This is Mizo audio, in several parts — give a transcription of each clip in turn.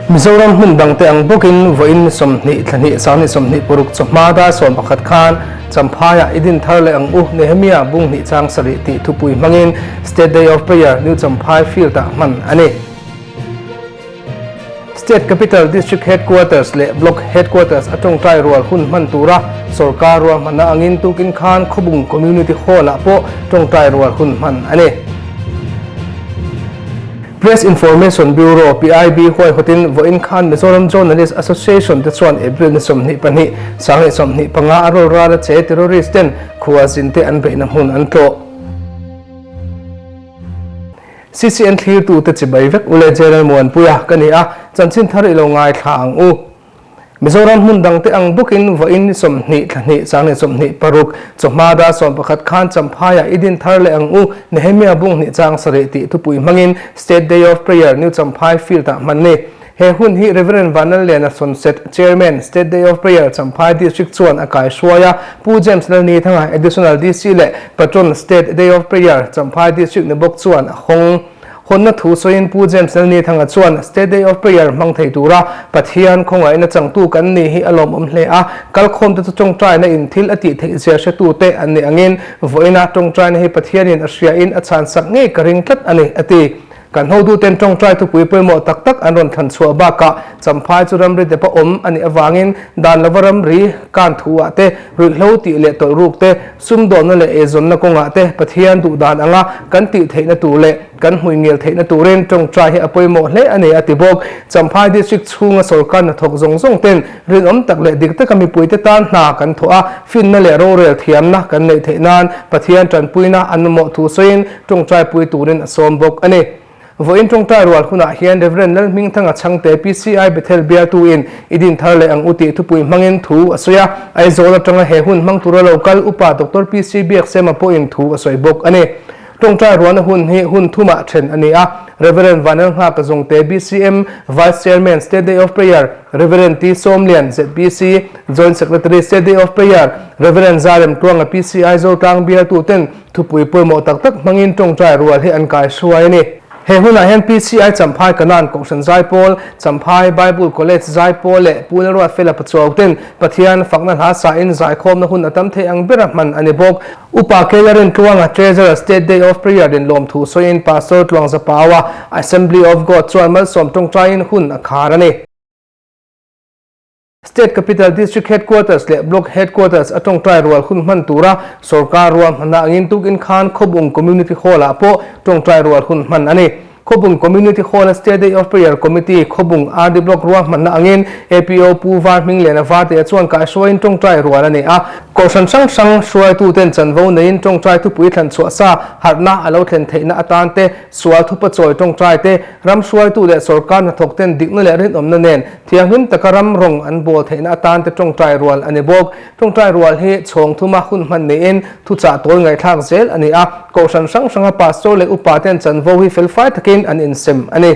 Mizoram hmun dangte ang bawkin vawiin 20 thla hnih 20 26 chawhma dar 11 khan Champhaiah i din thar leh ang u Nehemia bung hnih chang sarih tih thupui hmangin State Day of Prayer New Champhai Field-ah hman a ni. State Capital District Headquarters leh Block Headquarters a tawngtai rual hun hman tura sorkar ruahmanna angin tukin khan Khawbung Community Hall-ah pawh tawngtai rual hun hman a ni. Press Information Bureau, PIB, huaihawtin vawiin khan Mizoram Journalist Association te chuan April ni 22, 2025 a rawl ral a che terrorist ten khua zinte an beihna hmun an tlawh. CCN thlirtute chibai vek ule General Muanpuia ka ni a, chanchin thar i lo ngaithla ang u. Mizoram hmun dangte ang bawkin vawiin ni 20 thla hnih 2026 chawhma dar 11 khan Champhaiah i din thar leh ang u Nehemia bung hnih chang sarih tih thupui hmangin State Day of Prayer New Champhai Field-ah hman ni. He hun hi Rev. Vanlalliana Sunset, Chairman, State Day of Prayer, Champhai District chuan a kaihruai a, Pu James Lalnithanga, Additional DC leh Patron, State Day of Prayer, Champhai District ni bawk chuan a hawng. Hawnna thu sawiin Pu James Lalnithanga chuan State Day of Prayer hmang thei tura Pathian khawngaihna changtu kan nih hi a lawmawm hle a, kalkhawmte chu tawngtaina in thil a tih theih zia hretute an nih angin vawiina tawngtaina hi Pathianin a hriain a chhansak ngei ka ring tlat a ni, a ti. Kan hotuten tawngtai thupui pawimawh tak tak an rawn thlan chhuah bakah Champhai chu ramri depa awm a nih avangin dan lova ramri kan thu ah te, ruihhlo tih leh tawlh ruk te, sumdawnna leh eizawnna kawngah te Pathian duh dan anga kan tih theihna tur leh kan hmuingel theihna turin tawngtai hi a pawimawh hle a ni a ti bawk. Champhai District chhunga sorkar hnathawk zawng zawng ten rinawm tak leh dik taka mipuite tan hna kan thawh a, finna leh rorel thiamna kan neih theih nan Pathian tanpuina an mamawh thu sawiin Tawngtai pui turin a sawm bawk a ni. Vawiin tawngtai rual hunah hian Rev. Lalhmingthanga Chhangte PCI Bethel bialtuin i din thar leh ang u tih thupui hmangin thu a sawi a. Aizawl atanga he hun hmang tura lo kal Upa Doctor PC Biaksema pawhin thu a sawi bawk a ni. Tawngtai rualna hun hi hun thumah then a ni a. Rev. Vanlalnghaka Zungte BCM Vice Chairman State Day of Prayer, Rev. T Sawmlian ZBC Joint Secretary State Day of Prayer, Rev. Zarem Tluanga PCI Zotlang bialtuten Thupui pawimawh tak tak hmangin tawngtai rual hi an kaihruai a ni. He hunah hian PCI Champhai Kanan Kohhran Zaipawl, Champhai Bible College Zaipawl leh Pu Lalruatfela Pachuau ten Pathian fakna hla sahin zaikhawmna hun a tam thei ang bera hman a ni bawk. Upa Keilarin Tluanga Treasurer State Day of Prayer in lawmthu sawiin Pastor Tluangzapaua Assembly of God chuan malsawm tawngtaiin hun a khar a ni. State Capital District Headquarters leh Block Headquarters a tawngtai rual hun hman tura sorkar ruahmanna angin tukin khan Khawbung Community Hall-ah pawh tawngtai rual hun hman a ni. Khawbung Community Hall-a State Day of Prayer Committee Khawbung RD Block ruahmanna angin APO Pu Var Hmingliana Vartea chuan kaihruaiin tawngtai rual a nei a. Kohhran hrang hrang hruaituten chanvo neiin tawngtai thupui thlan chhuah sa harhna a lo thlen theihna atan te, sual thupa chawi tawngtai te, ram hruaitu leh sorkar hnathawkten dikna leh rinawmna nen Thianghlim taka ram rawng an bawl theihna atan te tawngtai rual a ni bawk. Tawngtai rual hi chhawng thuma hun hman niin thuchah tawl ngaihthlak zel a ni a, kohhran hrang hranga pastor leh upa ten chanvo hi felfai takin an insem a ni.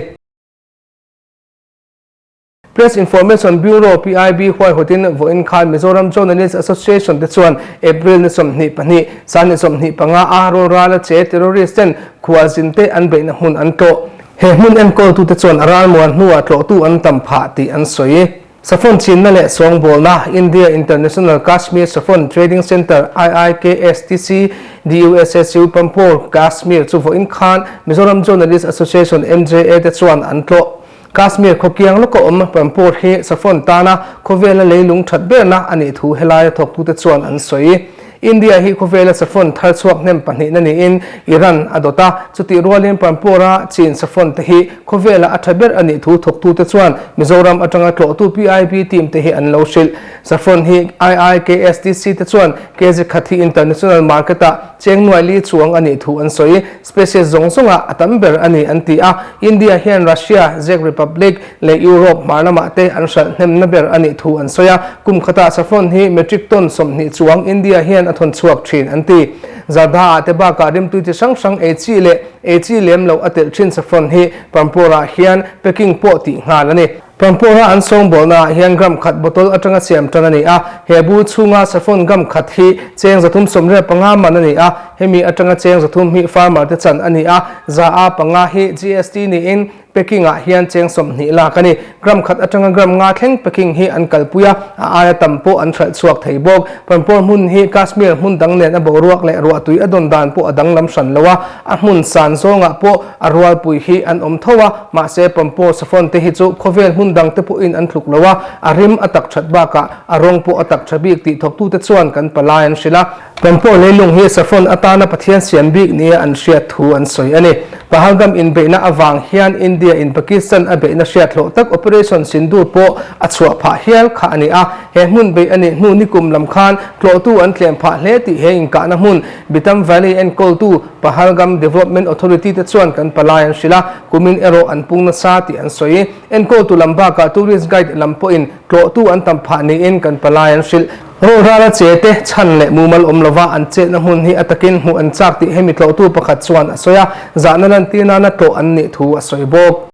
Press Information Bureau, PIB, huaihawtin vawiin khan Mizoram Journalist Association te chuan April ni 22, 2025 a rawlrala che terrorist ten khualzin te an beihna hmun an tlawh. He hmun enkawltute chuan a ralmuan hnuah tlawhtu an tam phah tih an sawi. Saffron chinna leh sawngbawlna, India International Kashmir Saffron Trading Centre, IIKSTC, DUSSU, Pampore, Kashmir chu vawiin khan Mizoram Journalist Association, MJA, te chuan an tlawh. Kashmir khawkiang lawka awm Pampore hi saffron tana khawvela leilung that berna a nih thu helaia thawktute chuan an sawi. India hi khawvela saffron thar chhuak hnem pahnihna niin Iran a dawt a, chutih rualin Pampore-a chin saffron te hi khawvela a tha ber a nih thu thawktute chuan Mizoram atanga tlawhtu PIB team te hi an lo hrilh. Saffron hi IIKSTC te chuan kg khat hi international market-ah cheng nuai li chuang a nih thu an sawi. Species zawng zawngah a tam ber a ni an ti a, India hian Russia, Czech Republic leh Europe hmar lamah te an hralh hnemna ber a nih thu an sawi a, kum khatah saffron hi metric ton 20 chuang India hian a thawn chhuak thin an ti. Zarda ah te bakah rimtui chi hrang hrang ei chi leh ei chi lem loh a telh thin saffron hi Pampore-ah hian packing pawh tih nghal a ni. Pampore-a an sawngbawlnaah hian gram khat bottle atanga siam tan a ni a, he bur chhunga saffron gram khat hi cheng 375 man a ni a, hemi atanga cheng 300 hi farmer te chan a ni a, za a panga hi GST niin. Packing ah hian cheng 20 lak a ni. Gram khat atanga gram nga thleng packing hi an kalpui a, a aia tam pawh an hralh chhuak thei bawk. Pampawr hmun hi Kashmir hmun dang nen a boruak leh ruahtui a dawn dan pawh a danglam hran lo a, a hmun san zawngah pawh a rualpui hi an awm tho a, mahse Pampawr saffron te hi chu khawvel hmun dang te pawhin an tluk lo a, a rim a tak that bakah a rawng pawh a tak tha bik tih thawktute chuan kan palai an hrilh a. Pampawr leilung hi saffron atana Pathian siam bik nia an hriat thu an sawi a ni. Pahalgam inbeihna avang hian India in Pakistan a beihna hriat hlawh tak Operation Sindoor pawh a chhuah phah hial kha a ni a. He hmun beih a nih hnu nikum lam khan tlawhtu an tlem phah hle tih he inkahna hmun Bitam Valley enkawltu Pahalgam Development Authority te chuan kan palai an hrilh a, kumin erawh an pung nasa tih an sawi. Enkawltu lam bakah tourist guide lam pawhin tlawhtu an tam phah niin kan palai an hrilh. Rawlrala che te chhan leh mumal awm lova an chetna hmun hi a takin hmuh an chak tih hemi tlawhtu pakhat chuan a sawi a, zahna lantir nana tlawh an nih thu a sawi bawk.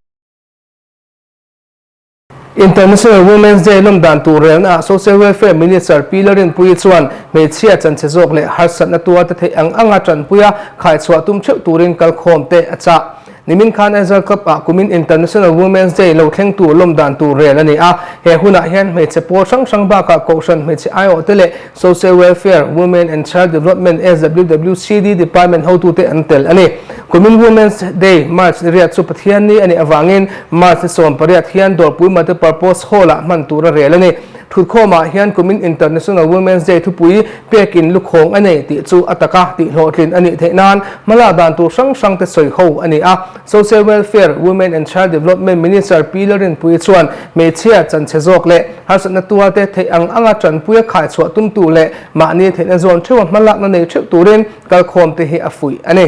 International Women's Day lawm dan tur relna ah Social Welfare Minister Pi Larinpuii chuan hmeichhia chanchhe zawk leh harsatna tuarte theih ang anga tanpuia khaichhuah tum theuh turin kalkhawm te a chah. Nimin khan Aizawl Club ah kumin International Women's Day lo thleng tur lawm dan tur rel a ni a. He hunah hian hmeichhe pawl hrang hrang bakah Kohhran hmeichhe aiawhte leh Social Welfare, Women and Child Development, SWWCD, Department hotute an tel a ni. Kumin Women's Day March ni riat chu Pathianni a nih avangin March ni 18 hian Dawrpui Multipurpose Hall-ah hman tur a rel a ni. Thutkhawmah hian kumin International Women's Day thupui pekin lukhawng a nei tih chu a taka tihhlawhtlin a nih theih nan hmalak dan tur hrang hrang te sawi ho a ni a. Social Welfare, Women and Child Development Minister Pi Larinpuii chuan hmeichhia chanchhe zawk leh harsatna tuarte theih ang anga tanpuia khaichhuah tumtu leh mahni theihna zawn theuha hmalakna nei theuh turin kalkhawmte hi a fuih a ni.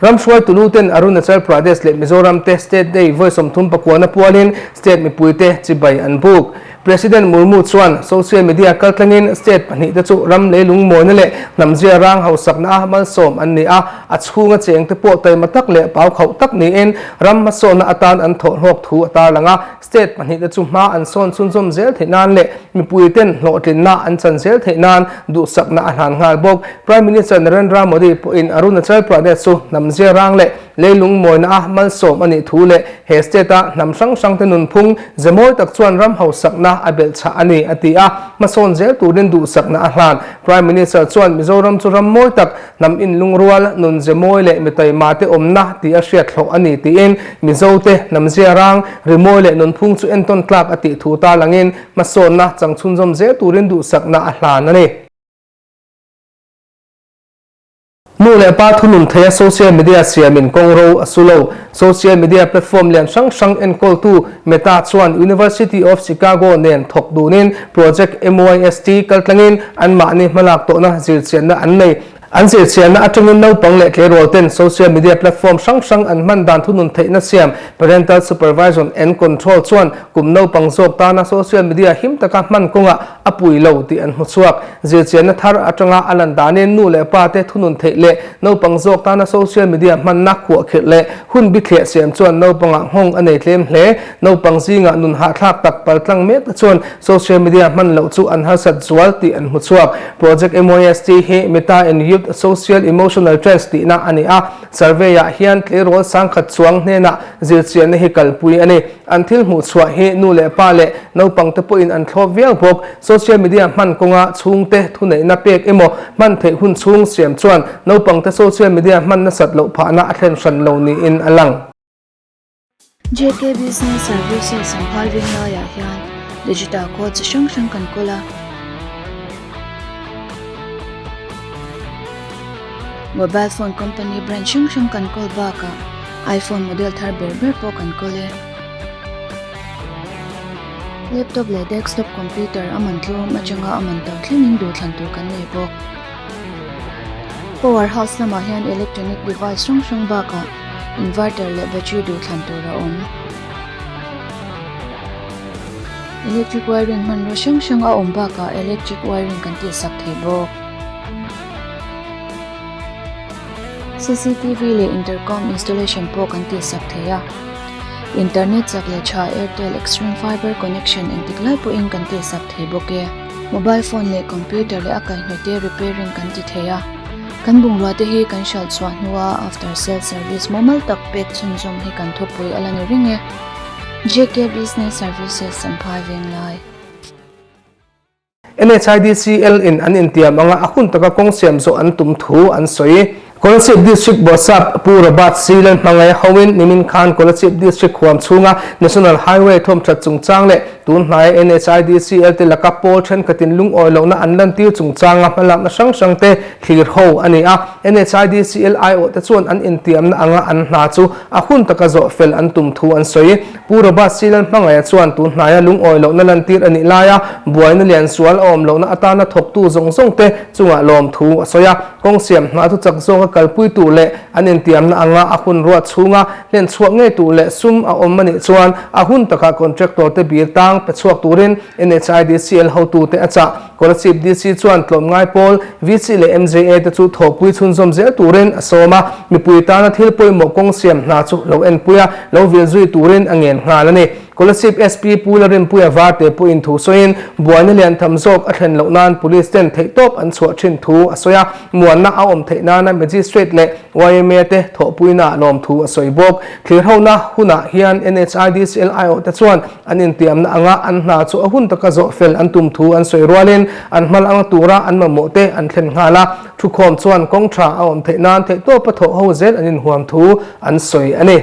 Ramhruaitu luten Arunachal Pradesh leh Mizoram te State Day vawi 30 pakuana pualin state mipuite chibai an buk. President Murmu chuan social media kaltlangin state pahnihte chu ram leilung mawina leh hnamzia rang hausakna a malsawm an ni a, a chhunga chengte pawh taima tak leh pau khauh tak niin ram hmasawnna atan an thawhhlawk thu a tarlang a. State pahnihte chu hma an sawn chhunzawm zel theih nan leh mipuiten hlawhtlinna an chan zel theih nan duhsakna a hlan nghal bawk. Prime Minister Narendra Modi pawhin Arunachal Pradesh chu hnam zia rang leh leilung mawina a malsawm a nih thu leh he state-a hnam hrang hrangte nunphung ze mawi tak chuan ram hausakna a belhchhah a ni, a ti a, hmasawn zel turin duhsakna a hlan. Prime Minister chuan Mizoram chu ram mawi tak Hnam inlungrual, nun ze mawi leh mi taima te awmna tih a hriat hlawh a ni tiin Mizo te hnam zia rang, rimawi leh nunphung chu entawn tlak a tih thu tarlangin hmasawnna chang chhunzawm zel turin duhsakna a hlan a ni. Nu leh pa thunun theia social media siamin kawng ro a su lo. Social media platform lian hrang hrang enkawltu Meta chuan University of Chicago nen thawk dunin Project MYST kaltlangin anmahni hmalak tawhna zirchianna an nei. An zirchianna atangin naupang leh tleirawl ten social media platform hrang hrang an hman dan thunun theihna siam Parental Supervision and Control chuan kum naupang zawk tana social media him taka hman kawngah a pui lo tih an hmu chhuak. Zirchianna thar atanga a lan danin nu leh pa te thunun theih leh naupang zawk tana social media hmanna khuahkhirh leh hun bithliah siam chuan naupangah nghawng a nei tlem hle. Naupang zingah nun hahthlak tak paltlang mek te chuan social media hman loh chu an harsat zual tih an hmu chhuak. Project MYST hi Meta and Youth Social Emotional Trends tihna a ni a, survey-ah hian tleirawl sangkhat chuang hnenah zirchianna hi kalpui a ni. An thil hmuh chhuah hi nu leh pa leh naupang te pawhin an thlawp viau bawk. Social media hman kawnga chhungte thuneihna pek emaw hman theih hun chhung siam chuan naupang te social media hman nasat loh phahna a thlen hran lo niin a lang. JK Business Services Imphal Venglaiah hian digital code chi hrang hrang kan kawl a. Mobile phone company brand hrang hrang kan kawl bakah iPhone model thar ber ber pawh kan kawl e. Laptop leh desktop computer a man tlawm atanga a man to thlengin duhthlan tur kan nei bawk. Power house lamah hian electronic device hrang hrang bakah inverter leh battery duhthlan tur a awm. Electric wiring hmanraw hrang hrang a awm bakah electric wiring kan tihsak thei bawk. Cctv leh intercom installation pawh kan tihsak thei a. Internet chak leh tha Airtel Xtreme Fiber connection engtik lai pawhin kan tihsak thei bawk e. Mobile phone leh computer leh a kaihhnawih te repairing kan ti thei a. Kan bungrua te hi kan hralh chhuah hnua after sale service mumal tak pek chhunzawm hi kan thupui a la ni reng e. JK Business Services Champhai Venglai. NHIDCL in an intiam anga a hun taka kawng siam zawh an tum thu an sawi. Kolasib District Bawrhsap Pu Robert C. Lalhmangaih hoin nimin khan Kolasib District huam chhunga National Highway thawmthat chungchang leh tun hnaia NHIDCL te laka pawl thenkhatin lungawi lohna an lantir chungchanga hmalakna hrang hrang te thlir ho a ni a. NHIDCL aiawh te chuan an intiamna anga an hna chu a hun taka zawh fel an tum thu an sawi. Pu Robert C. Lalhmangaih chuan tun hnaia lungawi lohna lantir a nih laia buaina lian sual a awm lohna atana thawktu zawng zawng te chungah lawmthu a sawi a. Kawng siam hna chu chak zawka kalpui tur leh an intiamna anga a hun ruat chhunga hlen chhuak ngei tur leh sum a awm a nih chuan a hun takah contractor te bir tang pe chhuak turin NHIDCL hotute a chah. Kolasib DC chuan tlawmngai pawl VC leh MJA te chu thawhpui chhunzawm zel turin a sawm a, mipui tana thil pawimawh kawng siam hna chu lo enpui a, lo vil zui turin a ngen nghal a ni. Kolasib SP Pu Larinpuia Varte pawhin thu sawiin, buaina lian tham zawk a thlen loh nan Police ten theihtawp an chhuah thin thu a sawi a, muanna a awm theih nana Magistrate leh yma te thawhpuina lawmthu a sawi bawk. Thlirhona hunah hian NHIDCL aiawh te chuan An intiamna anga an hna chu a hun taka zawh fel an tum thu an sawi rualin an hmal ang tura an mamawh te an thlen nghal a. Thukhawm chuan kawng tha a awm theih nan theihtawpa thawh ho zel an inhuam thu an sawi a ni.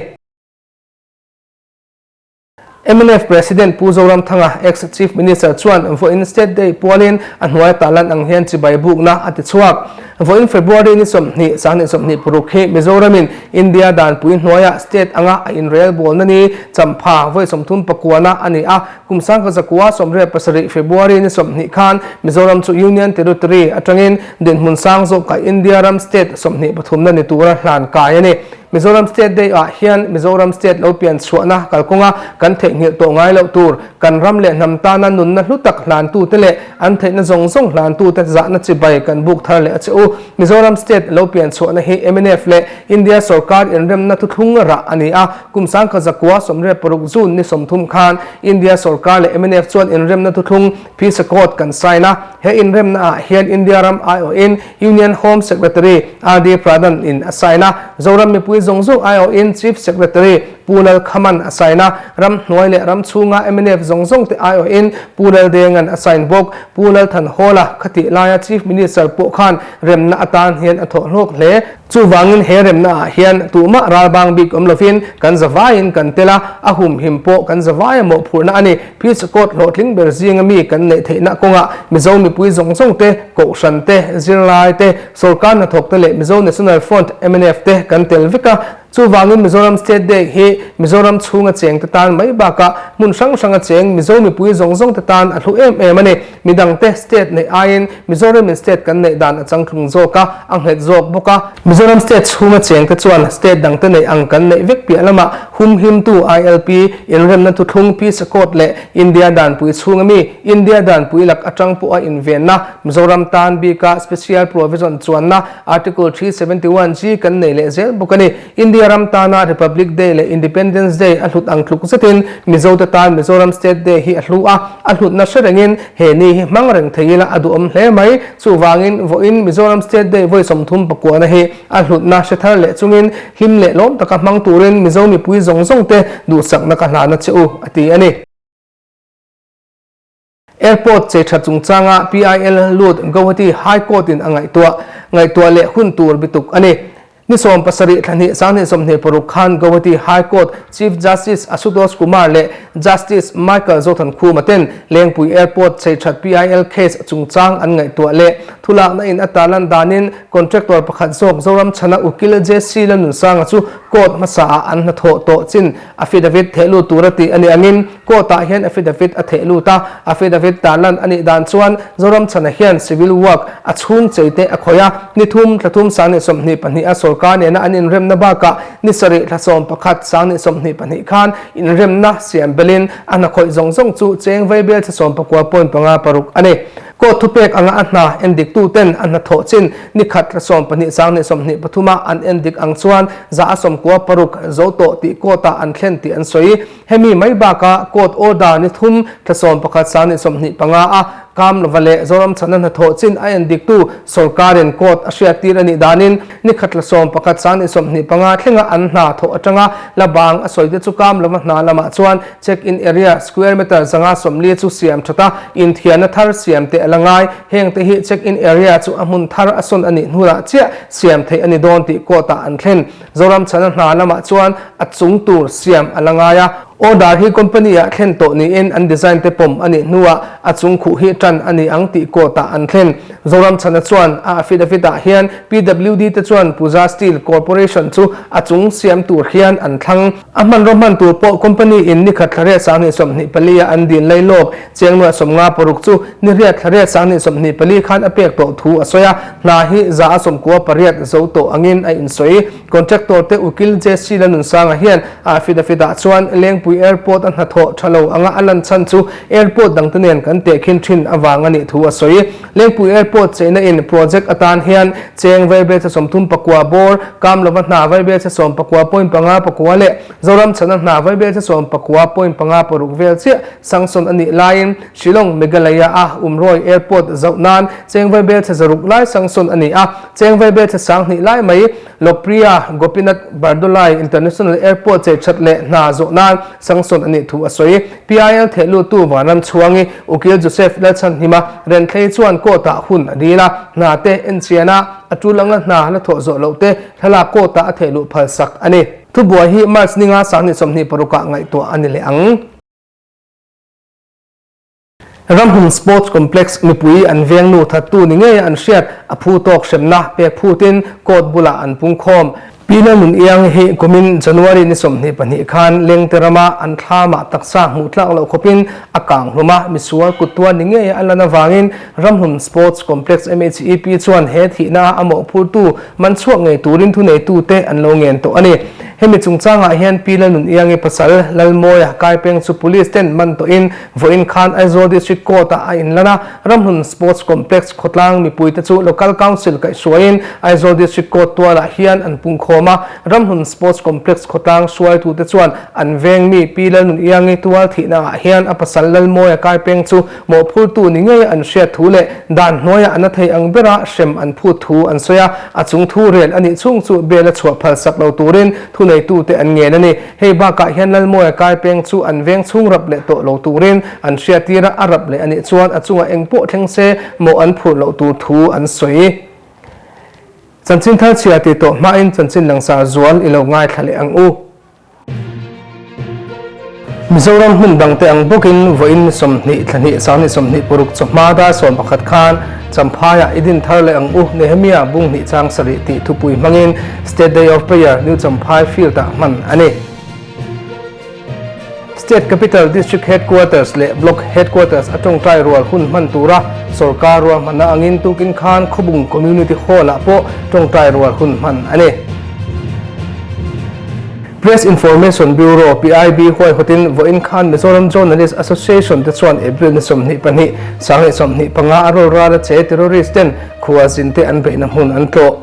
Mnf President Pu Zoramthanga, ex-Chief Minister chuan vawiin State Day pualin a hnuai tahlan ang hian chibai bukna a ti chhuak. Vawiin February ni 20, 2026 hi Mizoramin India danpui hnuaia state anga a inrelbawlna ni champha vawi 30 pakuana a ni a. Kum 1907 February ni 20 khan Mizoram chu Union Territory atangin dinhmun sang zawkah India ram state 23 na ni tura hlan kai a ni. Mizoram State Day ah hian Mizoram State lo pian chhuahna kalkawnga kan theihnghilh tawh ngai loh tur, kan ram leh hnam tana nunna hlu tak hlantute leh an theihna zawng zawng hlantute zahna chibai kan buk thar leh a che u. Mizoram State lo pian chhuahna hi mnf leh India sorkar inremna thuthlung rah a ni a, kum 1996 June ni 30 khan India sorkar leh mnf chuan inremna thuthlung Peace Accord kan sign a, he inremna ah hian India ram aiawhin Union Home Secretary RD Pradhan in a sign a, Zoram mipui zawng zawng aiawhin Chief Secretary Pu Lal Khaman a sign a, ram hnuai leh ram chhunga mnf zawng zawng te aiawhin Pu Lal Dengan a sign bawk. Pu Lal Thanhawla khatih laia Chief Minister pawh khan remna atan hian a thawh hlawk hle. Chuvangin he remna ah hian tumah ralbang bik awm lovin kan zavaiin kan tel a, a humhim pawh kan zavaia mawhphurhna a ni. Peace Accord hlawhtling ber zinga mi kan neih theihna kawngah Mizo mipui zawng zawng te, Kohhran te, zirlai te, sorkar hnathawk te leh Mizo National Front, mnf, te kan tel vek a. Chuvangin Mizoram State Day hi Mizoram chhunga cheng te tan mai bakah hmun hrang hranga cheng Mizo mipui zawng zawng te tan a hlu em em a ni. Midangte state neih aiin Mizoramin state kan neih dan a changtlung zawk a, a nghet zawk bawk a. Mizoram state chhunga chengte chuan state dangte neih ang kan neih vek piah lamah humhimtu ILP, inremna thuthlung, Peace Accord leh India danpui chhunga mi India danpui lak atang pawha invenna, Mizoram tan bika Special Provision chuanna Article 371 G kan nei leh zel bawk a ni. India ram tana Republic Day leh Independence Day a hlut ang tluk zetin Mizote tan Mizoram State Day hi a hlu a, a hlutna hre rengin he ni hi hmang reng thei ila a duhawm hle mai. Chuvangin vawiin Mizoram State Day vawi 30 pakuana hi a hlutna hre thar leh chungin hlim leh lawm taka hmang turin Mizo mipui zawng zawngte duhsakna ka hlan a che u, a ti a ni. Airport chei tha chungchanga PIL lut Guwahati High Court in a ngaihtuah ngaihtuah leh hun tur bituk a ni. Ni 70 thla hnih 2026 khan Guwahati High Court Chief Justice Ashutosh Kumar leh Justice Michael Zothankhuma ten Lengpui Airport chei that PIL case chungchang an ngaihtuah leh thulakna in a tarlan danin contractor pakhat zawk Zoramchhana Ukil JC Lalnunsanga chu court hmasa ah an hnathawh tawh chin affidavit theh lut tura tih a nih angin Court-ah hian affidavit a theh lut a, affidavit tarlan a nih dan chuan Zoramchhana hian civil work a chhung chei te a khawih a, ni thum thla thum 2022 a sorkar nena an inremna bakah ni sarih thla 11 2022 khan inremna siam belin a hna khawih zawng zawng chu cheng vaibel thla sawmpakua point panga paruk a ni. Court thupek anga a hna endik tuten a hna thawh chin ni khat thla 12 2023 a an endik ang chuan za a sawmkua paruk zo tawh tih court-ah an thlen tih an sawi. Hemi mai bakah court order ni thum thla 11 2025 a. Kamlova leh Zoramchhana hnathawh chin a en diktu sawrkarin court a hriattir a nih danin ni khat la 11 25 thlenga an hna thawh atanga la bang a sawi te chu Kamlova hna lamah chuan check-in area square meter 140 chu siam that a, inthiarna thar siam te a la ngai. Heng te hi check-in area chu a hmun thar a sawn a nih hnuah chiah siam theih a ni dawn tih court-ah an thlen. Zoramchhana hna lamah chuan a chung tur siam a la ngai a, order hi company ah thlen tawh niin an design te pawm a nih hnuah a chung khuh hi tan a ni ang tih court ah an thlen. Zoramchhana chuan a affidavit ah hian PWD te chuan Puja Steel Corporation chu a chung siam tur hian an thlang. A hmanraw hman tur pawh company in nikhat thla riat 2024 a an dil lai lawk chengnuah 56 chu ni riat thla riat 2024 khan a pek tawh thu a sawi a. Hna hi 98% zo tawh angin a insawi. Contractor te Ukil JC Lanunsanga hian a affidavit ah chuan Lengpui Airport a hnathawh tha lo anga a lan chhan chu airport dangte nen kan tehkhin thin avang a nih thu a sawi. Lengpui Airport cheina in project atan hian cheng vaibelchhe 39 bawr, Kamlova hna vaibelchhe 19.59 leh Zoramchhana hna vaibelchhe 19.56 vel chiah sanction a nih laiin Shillong, Meghalaya a Umroi Airport zauh nan cheng vaibelchhe 600 lai sanction a ni a, cheng vaibelchhe 2000 lai mai Lokpriya Gopinath Bardoloi International Airport chei that leh hna zawh nan sanction a nih thu a sawi. PIL thehluttu Vanram Chhuangi Ukil Joseph Lalchhanhima Renthlei chuan court-ah hun a dil a, hna te enchian a, a tul anga hna la thawh zawh loh te thlalak court-ah a theihluh phalsak a ni. Thubuai hi March ninga 2026 ah ngaihtuah a ni leh ang. Ramhum Sports Complex mipui an veng nu thattu ni ngeia an hriat a phu tawk hremna pek phutin court bulah an pungkhawm. Pi Lalnun Iang hi kumin January ni 22 khan Lengte rama an thlamah taksa hmuh tlak loh khawpin a kang hlum a, misual kuttuar ni ngeia a lan avangin Ramhum Sports Complex MHEP chuan he thihna a mawhphurtu man chhuak ngei turin thuneitute an lo ngen tawh a ni. Hemi chungchangah hian Pi Lalnun Iangi pasal Lalmawia Kaipeng chu Police ten man tawhin vawiin khan Aizawl District Court ah a inlan a, Ramhlun Sports Complex khawtlang mipuite chu Local Council kaihhruaiin Aizawl District Court tualah hian an pungkhawm a, Ramhlun Sports Complex khawtlang hruaitute chuan an veng mi Pi Lalnun Iangi tual thihna ah hian a pasal Lalmawia Kaipeng chu Mawhphurtu ni ngei an hriat thu leh dan hnuaiah a na thei ang bera hrem an phut thu an sawi a, a chung thu rel a nih chhung chu bel a chhuah phal sak lo turin thuneitute an ngen a ni. Hei bakah hian Lalmawia kaipeng chu an veng chhung rap leh tawh lo turin an hriattir a, a rap leh a nih chuan a chungah eng pawh thleng se mawh an phurh loh tur thu an sawi. Chanchin thar chhia ti tawh hmain chanchin langsar zual i lo ngaithla leh ang u. Mizoram hmun dangte ang bawkin vawiin 20 thla hnih 2026 chawhma dar 11 khan Champhaiah i din thar leh ang u Nehemia bung hnih chang sarih tih thupui hmangin State Day of Prayer New Champhai Field-ah hman a ni. State Capital District Headquarters leh Block Headquarters a tawngtai rual hun hman tura sorkar ruahmanna angin tukin khan Khawbung Community Hall-ah pawh tawngtai rual hun hman a ni. Press Information Bureau, PIB, huaihawtin vawiin khan Mizoram Journalist Association te chuan April ni 22, 2025 a rawl ral a che terrorist ten khua zin te an beihna hmun an tlawh.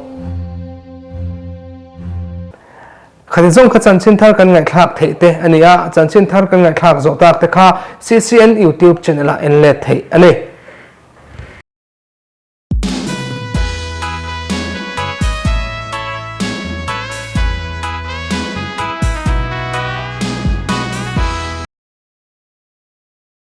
Khati zawng kha chanchin thar kan ngaihthlak theih te a ni a, chanchin thar kan ngaihthlak zawh tak te kha CCN YouTube channel ah en let theih a ni.